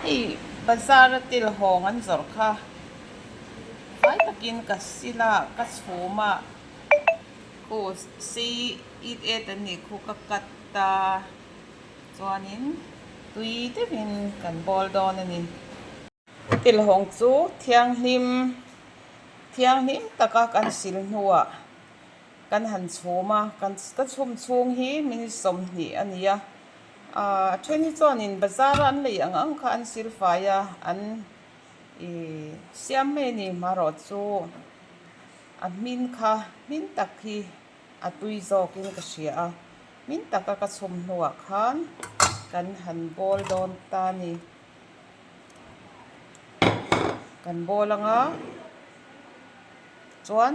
Hei bazar a telhawng an zawrh kha fai takin ka sil a, ka chhum a, khu sei it et an nih khu ka cut a, chuanin tui deuhin kan bawl dawn a ni. Telhawng chu thianghlim thianghlim taka kan sil hnuah kan han chhum a, kan ka chhum chhung hi minute 20 a ni a. Ahh a then hi chuanin bazar a an lei ang ang kha an sil fai a, an ih siam mai a ni marawh chu a hmin kha hmin tak hi a tui zawkin ka hria a, hmin taka ka chhum hnuah khan kan han bawl dawn ta a ni. Kan bawl ang a chuan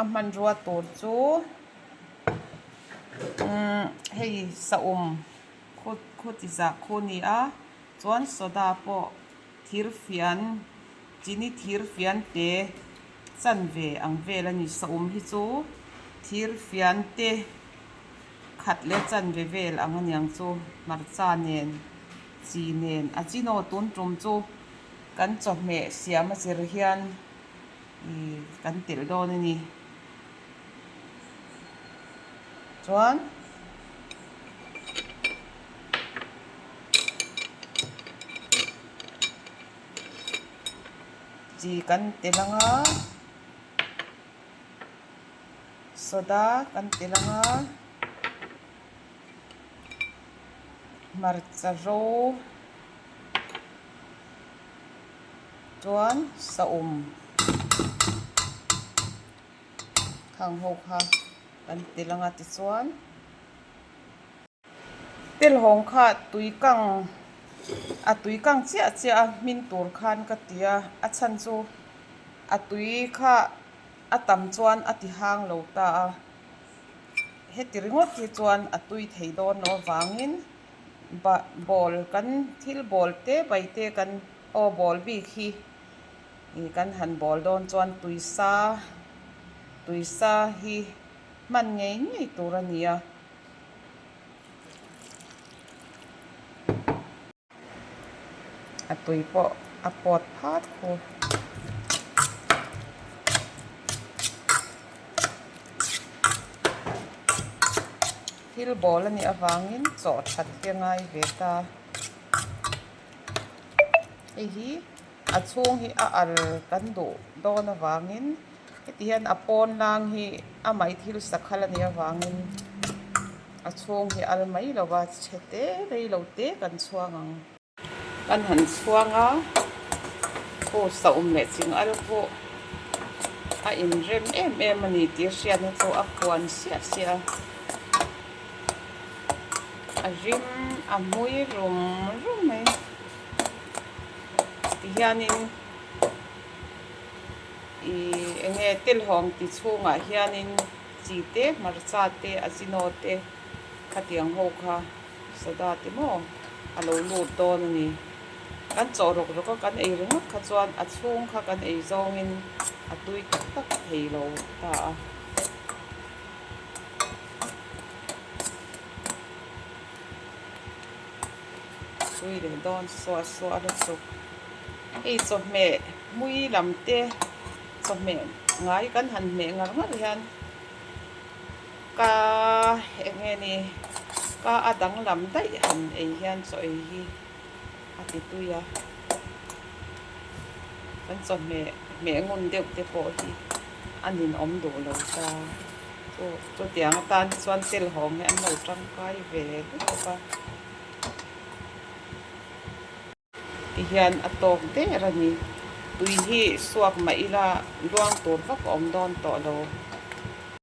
a hmanrua tur chu. Umm hei saum khu khu ti zah khu a ni a chuan soda pawh thir fian chini thir fian te chanve ang vel a ni saum hi chu thir fian te khat leh chanve vel ang a niang chu hmarcha nen chi nen a chinaw tun tum chu kan chawhmeh siam a zir hian ih kan telh dawn a ni. Chuan chi kan telh ang a soda kan telh ang a hmarcha ro chuan saum. Khang ho kha kan tel anga tichuan telhawng kha tui kang a tui kang chiah chiah a hmin tur khan ka ti a a chhan chu a tui kha a tam chuan a ti hang lo ta a heti ringawt hi chuan a tui thei dawn loh avangin bah bawl kan thil bawl te bai te kan aw bawl bik hi. Ih kan han bawl dawn chuan tuisa tuisa hi hman ngei ngei tur a ni a. A tui pawh a pawt phat khu. Thil bawl a nih avangin chaw that hi a ngai ve ta. Hei hi. A chhung hi a al kan duh dawn avangin heti hian a pawn lang hi a mai thil sakhal a nih avangin a chhung hi al mai lo va chhe te rei lo te kan chhuang ang. Kan han chhuang a, khu saum leh ching al pawh a inrem em em a ni tih hriatna chu a puan siah siah a, a rim a hmui rum rum mai. Tihianin ih eng nge telhawng ti chhungah hianin chi te hmarcha te ajino te khatiang ho kha soda te maw a lo lut dawn a ni. Kan chawh rawk rawk a kan ei ringawt kha chuan a chhung kha kan ei zawngin a tui tak tak thei lo ta a. Tui leh dawn suah suah lutuk. Hei chawhmeh hmui lam te chawhmeh ngai kan han hmeh ngar ngar hian ka eng nge ni ka a danglam daih han ei hian chaw ei hi a ti tui a. Kan chawhmeh hmeh ngun deuh te pawh hi a ninawm duh lo ta. Chu chutiang atan chuan telhawng hi an lo tangkai ve lutuk a. Tihian a tawk der a ni. Tui hi suak mah ila luang tur vak a awm dawn tawh lo.